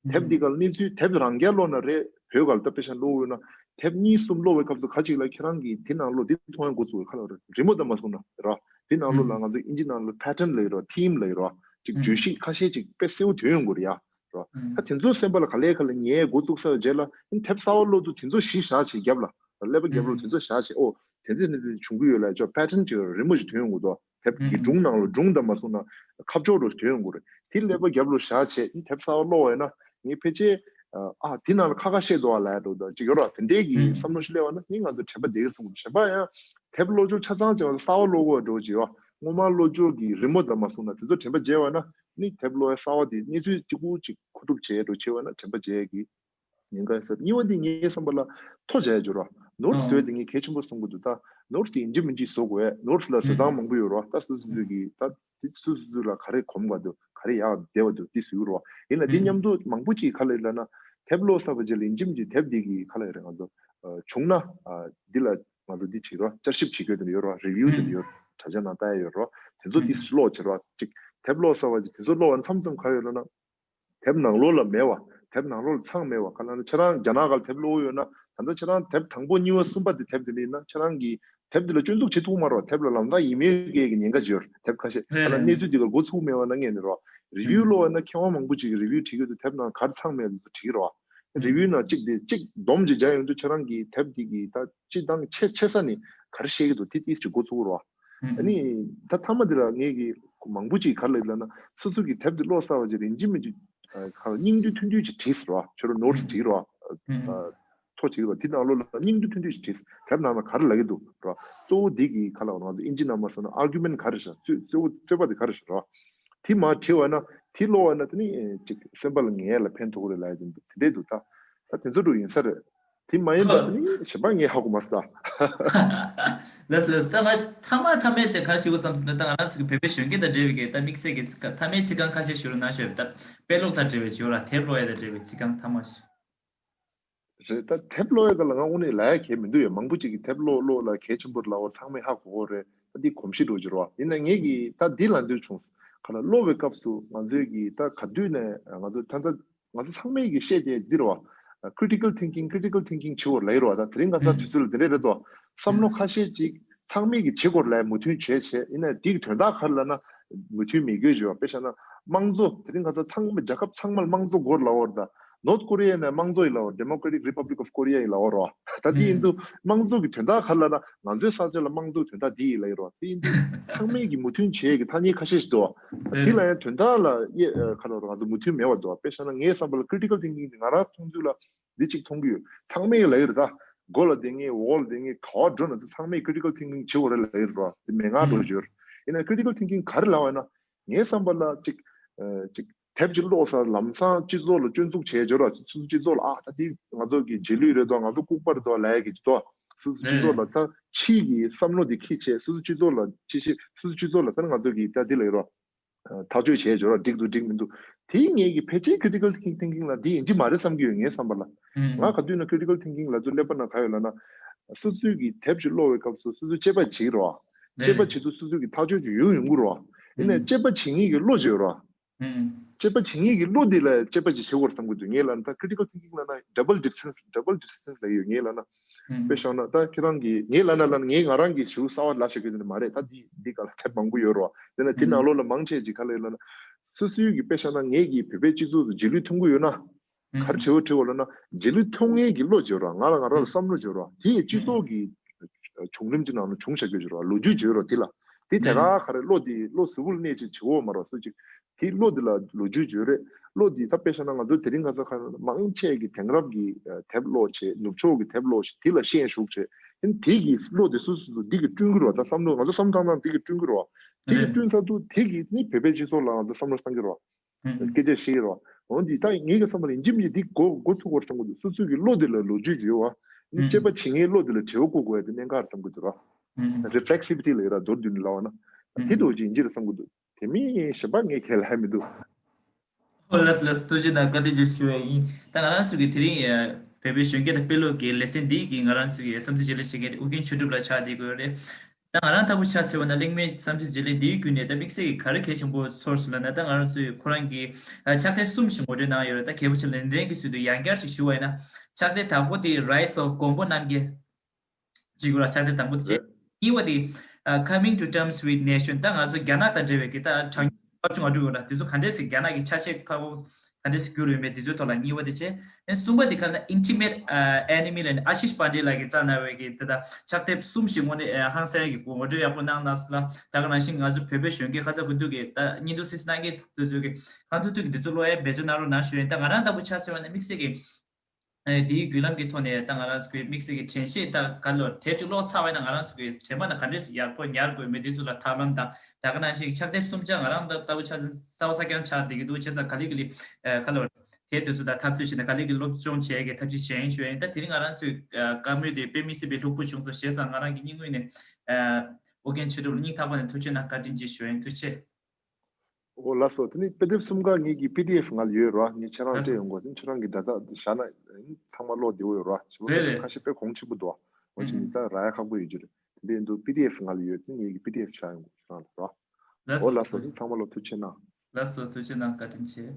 བ། དེབ་འདི་ག་ལ་གནས་ཚུལ་དེབ་རང་རྐྱ་ཀློག་ན་རེད། བོད་སྐད་ལ་ད་དཔེ་བཞག་ན་ཀློག་འོས་ན། དེབ་གཉིས་གསུམ་ཀློག་པའི་སྐབས་སུ་ག་ཅིག་ལ་ཁྱེད་རང་གིས་དེ་ནང་ལོགས་འདི་མཐོང་ཡ་འགོ་ཚུགས། ག་ལ་རེད། རི་མོ་དང་མ་སོང་ན་ར། དེ་ནང་ལོགས་ལ་ང་ཚོ་ཨིན་ཇི་ནང་ལ་pattern ལབ་ཀྱི་རེད་བ། theme ལབ་ཀྱི་རེད་བ། ཅིག་བརྗོད་གཞི་ཁ་ཤས་ཅིག་དཔེ་གསལ་པོ་ཐོན་ཡོང་གི་རེད་ཡ། རོ། ད་དེ་ཚོ་སེམས་པ་ལ་ག་ལེ་ག་ལེ་ངས་འགོ་བཙུགས་ཚར་བའི་རྗེས་ལ་དེབ་གསར་པ་ཀློག་དུས་དེ་ཚོ་གཞི་བཞག་བྱས་རྒྱབ་ལ་ཀླད་པ་རྒྱབ་ལོགས་དེ་ཚོ་བཞག་བྱས། ཨོ་དེ་ཚོ་ནི་དེ་བྱུང་གི་ཡོད་ལ་ཅོ་pattern ཅིག་རི་མོ་ཞིག་ཐོན་ཡོང་གི་འདུག་དེབ་ཀྱི་སྒྲུང་ནང་ལ་སྒྲུང་དང་མ་སོང་ན་ཁ་ཕྱོགས་རུ་ཐོན་ཡོང་གི་རེད། དེ་ཀླད་པ་རྒྱབ་ལོགས་བཞག་བྱས་དེབ་གསར་པ་ཀློག་པ་ཡིན་ན་ངས་ཕལ་ཆེར་ཨ་དེ་ནང་ལ་ཁ་ཁ་བཤད་འདུག་ཨ་ལབ་འདུག་ད་ཅིག་ཡོད་ར། དེ་འདྲའི་གི་བསམ་བློ་ཞིག་སླེབས་པ་ན་ནི་ང་ཚོ་དྲན་པ་བསྡད་ཀྱི་སོང་། གཞན་པ་ཡང་དེབ་ཀློག་ཕྱོགས་ཆ་ཚང་བྱས་པ་གསར་པ་ཀློག་དགོས་འགྲོ་ཅིག་ཡོད། སྔོན་མ་ཀློག་ཕྱོགས་ཀྱི་རི་མོ་དང་མ་སོང་ན་དེ་ཚོ་དྲན་པ་བརྗེད་པ་ན། ནི་དེབ་ཀློག་ཡ་གསར་པ་དེ་གནས་ཚུལ་གཅིག་པུ་གཅིག་མཁོ་སྒྲུབ་བྱས་འགྲོ་བྱས་པ་ན་དྲན་པ་བརྗེད་ཀྱི་ཉེན་ཁ་ཟེར། གཉིས་པ་དེ་ངའི་བསམ་པ་ལ་མཐོ་བྱས་འགྱུར་བ། ནོ་ཊི་སི་བཟོ་ཡ་དེ་ངས་གལ་ཆེན་པོ་བསམ་གྱི་འདུག་ད་ནོ་ཊི་སི་ཡིན་གཅིག་མིན་གཅིག་བཟོ་དགོས། ནོ་ཊི་སི་ལ་བཟོ་སྟངས་མང་པོ་ཡོད་རེད་བ། ད་སོ་སོ་སོ་གི་ད་དེ་སོ་སོ་སོ་ལ་ག་རེ་གོམས་དགོས་འདུག་ག་རེ་ཡག་བསྡད་པ་འདུག་དེ་བཟོས་རེད་བ། ཡིན་ན་དེ་མཉམ་དུ་མང་པོ་ཅིག་ག་ལ་ཡོད་ལབ་ན། དེབ་ཀློག་ཚར་བ་རྗེས་ལ་ཡིན་གཅིག་མིན་གཅིག་དེབ་འདི་གི་ག་ལ་ཡོད་རེད། ང་ཚོ་ཨ་བྱུང་ན་ཨ་འདི་ལ་ང་ཚོ་འདི་བྱེད་རོགས། བསྐྱར་ཞིབ་བྱེད་དགོས་དེ་ཡོད་རོགས། རི་ཝིའུ་དེ་ཡོད། དྲ་རྒྱ་ནང་ལྟ་ཡ་ཡོད་རོགས། དེ་ཚོ་འདི་ཀློག་བྱེད་རོགས། ཅིག་དེབ་ཀློག་ཚར་བ་རྗེས་དེ་ཚོ་ཀློག་པ་མཚམས་མཚམས་ག་ཡོད་ལབ་ན། དེབ་ནང་ལོགས་ལ་མེད་པ། དེབ་ནང་ལོགས་ལ་ཚང་མེད་པ། ག་ལབ་ན་ཁྱེད་རང་རྒྱ་ནག་ག་ལ་དེབ་ཀློག་ཡོད་ན། ད་ལྟ་ཁྱེད་རང་དེབ་དང་པོ་གཉིས་པ་གསུམ་པ་དེ་དེབ་དེ་ནི་ཡིན་ན་ཁྱེད་རང་གིས་དེབ་དེ་ལ་སྐྱོན་འཛུགས་བྱེད་ཐུབ་མ་རེད། དེབ་ལ་ལམ་སང་ཡིན་མིན་སྐྱེ་གི་ཉེན་ཁ་ཅིག་ཡོད་རེད། དེབ་ཁ་ཤས་རེད་ག་ལ་རེད། གནས་ཚུལ་དེ་ག་འགོ་ཚུགས་མེད་པ་ན་ངས་ནི་རོ། རི་ཝིའུ་ཀློག་པ་ན་མཁས་དབང་མང་པོ་ཅིག་གིས་རི་ཝིའུ་བྲིས་ཀྱི་འདུག་དེབ་ནང་ག་རེ་ཚང་མེད་འདུག་བྲིས་ཀྱི་རེད་བ། རི་ཝིའུ་ནང་གཅིག་དེ་གཅིག་སྡོམ་ཅིག་སྦྱར་ཡོང་དུས་ཁྱེད་རང་གིས་དེབ་དེ་གི་ད་སྤྱི་བཏང་ཆེ་ཆེ་ས་ནས་ག་རེ་བཤད་ཀྱི་འདུག་དེ་ཏིས་ཅིག་འགོ་ཚུགས་རེད་བ། ཨ་ནི་ད་མཐའ་མ་འདི་ལ་ངས་ཀྱི་མང་པོ་ཅིག་ག་རེ་ལབ་ན། སོ་སོ་གི་དེབ་དེ་ཀློག་ཚར་བ་ཅིག་རིན་གཅིག་མིན་གཅིག་ཨ་ག་ལ་སྙིང་བསྡུས་ཐུང་ཐུང་ཅིག་བྲིས་ཟེར་བ། ཁྱོད་རང་ནོ་ཊི་སི་བྲིས་རོགས། ཨ་ཐོ་བྲིས་རོགས། དེ་ནང་ལོགས་ལ་སྙིང་བསྡུས་ཐུང་ཐུང་ཅིག་བྲིས། དེབ་ནང་ལ་ག་རེ་ལབ་ཀྱི་འདུག་རོགས། གཙོ་བོ་འདི་གི་ག་ལ་ང་ཚོ་ཨིན་ཇི་ནང་མ་སོང་ན་ཨར་གུ་མེན་ཊི་ག་རེ་བྱ། རྩོད་རྩོད་པ་རྩོད་པ་དེ་ག་རེ་བྱ་རོགས། དེ་མར་བྲིས་པ་ན་དེ་ཀློག་པ་ན་དེ་ནི་ཅིག་སེམས་པ་ལ་ངལ་ལ་ཕན་ཐོགས་རེད་ལབ་ཡ་དེ་འདུག་དེ་འདྲས་འདུག་ད་ད་དེ་ཚོ་འགྲོ་ཡིན་ས་རེད། དེ་མ་ཡིན་པ་དེ་ནི་གཞན་པ་ངས་ཧ་གོ་མ་སོང་ད། ལགས་ལགས། ད་ང་མཐའ་མ་མཐའ་མའི་དེ་ག་ཞུ་དགོས་བསམ་སོང་ན། ད་ང་རང་ཚོ་གི་བོད་པའི་གཞོན་སྐྱེས་དང་འབྲེལ་བའི་གི་ད་དམིགས་བསལ་གྱི་ཚིག་མཐའ་མའི་ཚིག་རྐང་ཁ་ཤས་ཞུ་རོགས་གནང་ཞུ། ད་དཔེ་ཀློག་དང་འབྲེལ་བའི་ཞུ་ར། དེབ་ཀློག་ཡ་དང་འབྲེལ་བའི་ཚིག་རྐང་མཐའ་མ་ཞུ། རེད། ད་དེབ་ཀློག་ཡ་ག་ལ་ང་དངོས་གནས་ལབ་ཡ་གལ་མི་འདུག་ཡ། མང་པོ་ཅིག་གིས་དེབ་ཀློག་ཀློག་ལ་གལ་ཆེན་པོ་རེད་ལབ་པ་ཚང་མས་ཧ་གོ་གོ་རེད། ད་འདི་གོམས་གཤིས་འགྲོ་གི་རེད་བ། ཡིན་ན་ངས་ཀྱིས་ད་འདི་ལབ་འདོད་བྱུང་། ག་ལ་ཀློག་པའི་སྐབས་སུ་ང་ཚོས་ཀྱིས་ད་ག་དུས་ནས་ང་ཚོ་ད་ལྟ་ང་ཚོ་ཚང་མས་ཀྱིས་བཤད་བསྡད་འདི་རེད་བ། Critical thinking, critical thinking བྱེད་དགོས་ལབ་ཡོད་རེད་བ། ད་དེ་རིང་ཁ་སང་དུས་ཚོད་ལ་དེ་འདྲས་རེད་དོ། བསམ་བློ་ཁ་ཤས་ཅིག་ཚང་མས་ཀྱིས་བྱེད་དགོས་ལབ་མོས་མཐུན་བྱས་བྱས། ཡིན་ན་འདི་གི་དོན་དག་ག་རེ་ལབ་ན་མོས་མཐུན་མེད་དགོས་བརྗོད་པ། དཔེ་བཞག་ན་དམངས་གཙོ། དེ་རིང་ཁ་སང་ཚང་མ་རྒྱལ་ཁབ་ཚང་མར་དམངས་གཙོ་དགོས་ལབ་པ་རེད། ད་North Korea ནས་དམངས་གཙོ་ཡིན་ལབ་པ། Democratic Republic of Korea ཡིན་ལབ་པ་རེད་བ། ད་འདི་ཡིན་དུས་དམངས་གཙོ་གི་དོན་དག་ག་རེ་ལབ་ན་ང་ཚོའི་ས་ཆ་ལ་དམངས་གཙོ་གི་དོན་དག་འདི་ཡིན་ལབ་ཡོད་རེད་བ། དེ་ཡིན་དུས་ཚང་མས་ཀྱིས་མོས་མཐུན་བྱས་ཀྱི་ཐ་སྙད་ཁ་ཤས་ཤིག་འདུག་བ། དེ་ལ་ཡང་དོན་དག་ལ་ཡེ་ག་རེ་ལབ་དགོས་རེད། ང་ཚོ་མོས་མཐུན་མེད་པ་འདུག་བ། དཔེ་བཞག་ན་ངའི་བསམ་པ་ལ་Critical Thinking དེ་ང་རང་མཐོང་ཚུལ་ལ་འདི་གཅིག་མཐོང་གི་ཡོད། ཚང་མས་ལབ་ཡོད་རེད། ད་མགོ་ལ་བསྡད་མཁན་འོག་ལ་བསྡད་མཁན་ག་པར་འགྲོ་ན་ཚང་མས་Critical Thinking བྱེད་དགོས་རེད་ལབ་ཡོད་རེད་བ། དེ་མན་ངག་འགྲོ་ཡོད། ཡིན་ན་Critical Thinking ག་རེ་ལབ་པ་ཡིན་ན། ངའི་བསམ་པ་ལ་གཅིག་ཨ་གཅིག་དེབ་གཅིག་ཀློག་ས་ལམ་སང་སྤྱི་ཚོགས་ལ་སྐྱོན་འཛུགས་བྱས་འབྱོར་བ། སོ་སོ་སྤྱི་ཚོགས་ལ་ཨ་ད་དེ་ང་ཚོ་གི་རྗེས་ལུས་རེད་དོ། ང་ཚོ་ལྐུགས་པ་རེད་དོ་ལབ་ཡ་གི་ཅིག་དོ། སོ་སོ་སྤྱི་ཚོགས་ལ་ད་ཕྱིའི་གི་བསམ་བློ་དེ་འཁྱེར་བྱས། སོ་སོ་སྤྱི་ཚོགས་ལ་ཅི་ཞིག་སོ་སོ་སྤྱི་ཚོགས་ལ་ད་ང་ཚོ་གི་ད་དེ་ལ་ཡོད་རོ། ཐག་གཅོད་བྱས་འབྱོར་བ་འགྲིག་འདུག་འགྲིག་མི་འདུག་དེ་ངེད་ཀྱི་ཕལ་ཆེར་Critical Thinking ལ་འདི་ཡིན་གྱི་མ་རེད་བསམ་གྱི་ཡོད། ངའི་བསམ་པ་ལ། ང་ག་དུས་ན་Critical Thinking ལ་ཚོ་སླེབས་པ་ན་ག་ཡོད་ལབ་ན། སོ་སོའི་གི་དེབ་ཅིག་ཀློག་པའི་སྐབས་སུ་སོ་སོས་དཔྱད་པ་བྱེད་ཀྱི་རོ། དཔྱད་པ་བྱེད་དུས་སོ་སོའི་གི་ཐག་གཅོད་ཅིག་ཡོང་ཡོང་གི་རོ། ཡིན་ནའི་དཔྱད་པ་བྱེད་མཁན་གྱི་བློ་ཅིག་ཡོད་རོ། དཔྱད་པ་བྱེད་མཁན་གྱི་བློ་འདི་ལ་དཔྱད་པ་ཅིག་བྱེད་དགོས་བསམ་གྱི་འདུག་ངས་ལབ་ན་ད་Critical Thinking ལབ་ན་Double Decision, Double Decision ལབ་ཡོད། ངས་ལབ་ན། དཔེ་བཞག་ན་ད་ཁྱེད་རང་གིས་ངས་ལབ་ན་ལབ་ན་ངས་ང་རང་གི་ཞུ་གསར་བ་ལབ་ཤེས་ཀྱི་འདི་མ་རེད། ད་འདི་འདི་ག་ལ་དེབ་མང་པོ་ཡོད་རོ། དེ་ན་དེ་ནང་ལོགས་ལ་མང་ཆེ་ཅིག་ག་ལ་ཡོད་ལབ་ན། སོ་སོའི་གི་དཔེ་བཞག་ན་ངས་གི་བོད་པའི་སྤྱི་ཚོགས་སུ་རྗེས་ལུས་མཐོང་གི་ཡོད་ན། ག་རེ་བྱེད་དགོས་བྱེད་དགོས་ལབ་ན་རྗེས་ལུས་མཐོང་མཁན་གྱི་བློ་བྱོས་རོ། ང་ལ་ང་རང་ལ་བསམ་བློ་བྱོས་རོ། དེ་ཡི་སྤྱི་ཚོགས་ཀྱི་བྱུང་རིམ་གྱི་ནང་ལ་བྱུང་བཞག་རྒྱུ་བྱོས་རོ། ལོ་རྒྱུས་བྱོས་རོ། དེ་ལ་དེ་དེ་ག་ག་རེ་བློ་དེ་བློ་གཟུ་བོར་གནས་ཅིག་བྱེད་དགོས་མ་རོ། སུ་ཅིག་དེ་བློ་དེ་ལ་ལོ་རྒྱུས་བརྗོད་རེད། བློ་དེ་ད་དཔེ་བཞག་ན་ང་ཚོ་དེ་རིང་ཁ་སང་ཁ་མང་ཆེ་གི་དེང་རབས་ཀྱི་དེབ་ཀློག་བྱས། ནུབ་ཕྱོགས་ཀྱི་དེབ་ཀློག་བྱས། དེ་ལ་ཤན་ཞུགས་བྱས། ཡིན་དེ་གི་བློ་དེ་སོ་སོ་སོ་འདི་གི་བསྐྲུན་གི་རོ། ད་བསམ་བློ་ང་ཚོ་བསམ་སྟངས་སྟངས་དེ་གི་བསྐྲུན་གི་རོ། དེ་གི་བསྐྲུན་ཚར་དུས་དེ་གི་ནི་བོད་པའི་སྤྱི་ཚོགས་ལ་ང་ཚོ་བསམ་བློ་བཏང་གི་རོ། སྐད་ཆ་བཤད་ཀྱི་རོ། འོ་འདི་ད་ངེད་ཀྱི་བསམ་པ་ལ་ཡིན་གཅིག་མིན་གཅིག་འདི་འགོ་འགོ་ཚུགས་པར་བསམ་གི་འདུག་སོ་སོའི་གི་བློ་དེ་ལ་ལོ་རྒྱུས་ཡོད་བ། དཔྱད་པ་བྱེད་མཁན་བློ་དེ་ལ་བྲེལ་བ་བསྐུལ་དགོས་ཡ་དེ་གནད་འགག་རེད་བསམ་གི་འདུག་རོ། Reflexivity ལབ་ཡོད་ར། མདོར་བསྡུས་ནས་ལབ་པ་ན། དེ་འདྲ་ཅིག་ཡིན་གྱི་རེད་བསམ་གི་འདུག་དེ་མིན་གཞན་པ་ངས་གང་ཡང་ལབ་མི་འདུག་ཨོ་ལགས་ལགས། ཐུགས་རྗེ་གནང་། བཀའ་དྲིན་ཆེ་ཞུ་བ་ཡིན། ད་ང་རང་ཚོ་གི་དེ་རིང་ཨ་བོད་པའི་གཞོན་སྐྱེས་དང་དཔེ་ཀློག་གི་ལེ་ཚན་འདི་གི་ང་རང་ཚོ་གི་བསམ་ཚུལ་བརྗེ་ལེན་བྱེད་མཁན་དེ་ཨུ་རྒྱན་ཆོས་གྲུབ་ལགས་ཆགས་བསྡད་ཡོད་རེད། ད་ང་རང་ལྟ་བུ་ཆ་བཞག་པ་ན་གླེང་མོལ་བསམ་ཚུལ་བརྗེ་ལེན་འདིའི་བརྒྱུད་ནས་ད་དམིགས་བསལ་གྱི་ག་རེ་གལ་ཆེན་པོ་ཚོར་སོང་ལབ་ན། ད་ང་རང་ཚོས་ཁོ་རང་གི་ཕྱག་དེབ་གསུམ་ཞིག་ངོ་སྤྲོད་གནང་ཡོད་རེད། ད་གལ་པོ་ཆེ་ལ་ལན་ལན་གྱི་ཚུལ་དུ་ཡང་བསྐྱར་ཅིག་ཞུ་བ་ཡིན་ན། ཕྱག་དེབ་དང་པོ་དེ་Rise of Gompo Namgay ཅིག་ར། ཕྱག་དེབ་དང་པོ་དེ་བྱས། གཉིས་པ་དེ་ཨ་Coming to Terms with Nation། ད་ང་ཚོ་རྒྱ་ནག་དང་འབྲེལ་བའི་གི་ད་གྲངས་ལྔ་བཅུ་ང་དྲུག་ཡོད་ར། དེ་ཚོ་ག་འདྲས་སེ་རྒྱ་ནག་གི་ཆ་ཤས་ཁ་བོ་ག་འདྲས་སེ་བསྒྱུར་ཡོད་མེད་དེ་ཚོའི་ཐོག་ལ་གཉིས་པ་དེ་བྱས། ཨ་གསུམ་པ་དེ་ག་ལ་Intimate ཨ་Enemy ལབ་ནས་Ashish Pandey ལགས་ཀྱིས་བརྩམས་གནང་བའི་གི་དེ་ད་ཕྱག་དེབ་གསུམ་ཞིག་དངོས་གནས་ཨ་ཧང་སང་གི་ངོ་སྤྲོད་ཡག་པོ་གནང་གནང་སོང་ལ། ད་ག་ནང་བཞིན་ང་ཚོ་བོད་པའི་གཞོན་སྐྱེས་ཁ་ཚ་དགོས་གཏུགས་ཀྱི་ད་སྙིང་སྟོབས་སིལ་སིལ་གནང་མཁན་དེ་ཚོ་གི་གང་ཐུབ་ཐུབ་ཀྱིས་དེ་ཚོ་ཀློག་ཡ་འབད་བརྩོན་གནང་རོགས་གནང་ཞུ་ཡིན། ད་ང་རང་ལྟ་བུ་ཆ་བཞག་པ་ན་དམིགས་བསལ་གྱི་ཨ་དེའི་བརྒྱུད་ལམ་གྱི་ཐོག་ནས་ད་ང་རང་ཚོ་གི་དམིགས་བསལ་གྱི་དྲན་ཤེས་ད་ག་ལོ་དེབ་ཅིག་ཀློག་ཚར་བ་ཡིན་ན་ང་རང་ཚོ་གི་དྲན་པ་ན་ག་འདྲས་ཡག་པོ་ཉར་དགོས་མེད་དེ་ཚོ་ལ་ཐབས་ལམ་དང་། ད་ག་ནང་བཞིན་ཕྱག་དེབ་གསུམ་ཆ་ང་རང་ད་ལྟ་བུ་ཆ་གསར་པ་གསར་རྐྱང་ཆགས་བསྡད་ཀྱི་འདུག་བྱས་ཙང་ག་ལེ་ག་ལེ་ཨ་ག་ལོ་ དེ་དུས་སུ་ད་འཐབ་རྩོད་བྱས་ནས་ག་ལེ་གི་སློབ་སྦྱོང་བྱས་ཀྱི་ཐབས་ཤེས་བྱས་ཡིན་ཞུ་ཡིན། ད་དེ་རིང་ང་རང་ཚོའི་བཀའ་མོལ་དེ་དཔེ་མི་སྲིད་པའི་ལྷུག་པོ་བྱུང་སོང་། བྱས་ཙང་ང་རང་གི་སྙིང་དབུས་ནས་ཨོ་རྒྱན་ཆོས་གྲུབ་ལ་སྙིང་ཐག་པ་ནས་ཐུགས་རྗེ་གནང་། བཀའ་དྲིན་ཆེ་ཞུ་ཡིན། ཐུགས་རྗེ་ཆེ། ཨོ་ལགས་སོ། དེ་ནི་དཔེ་དེབ་གསུམ་ཀ་ངེད་ཀྱི་པི་ཌི་ཨེཕ་ང་ལ་ཡོད་ར། ངས་ཁྱེད་རང་ལ་སྤྲད་ཡོང་གོ། དེ་ཁྱེད་རང་གི་འདྲ་ཐག་བཞག་ན་ཚང་མ་ཀློག་བདེ་བོ་ཡོད་ར། བྱས་པ་ཁ་ཤས་དཔེ་གོང་ཆེན་པོ་འདུག་ཨ། འོ་ཅི་ནི་ད་རག་ཡ་ཁག་པོ་ཡོད་རྒྱུ་རེད། དེ་འདྲ་ཡིན་དུས་པི་ཌི་ཨེཕ་ང་ལ་ཡོད། དེ་ངེད་ཀྱི་པི་ཌི་ཨེཕ་བཞག་ཡོང་གོ་ཁྱེད་རང་ལ་ར། ལགས་ཨོ་ལགས་སོ། དེ་ཚང་མ་ལ་ཐུགས་རྗེ་གནང་། ལགས་སོ། ཐུགས་རྗེ་གནང་། བཀའ་དྲིན་ཆེ།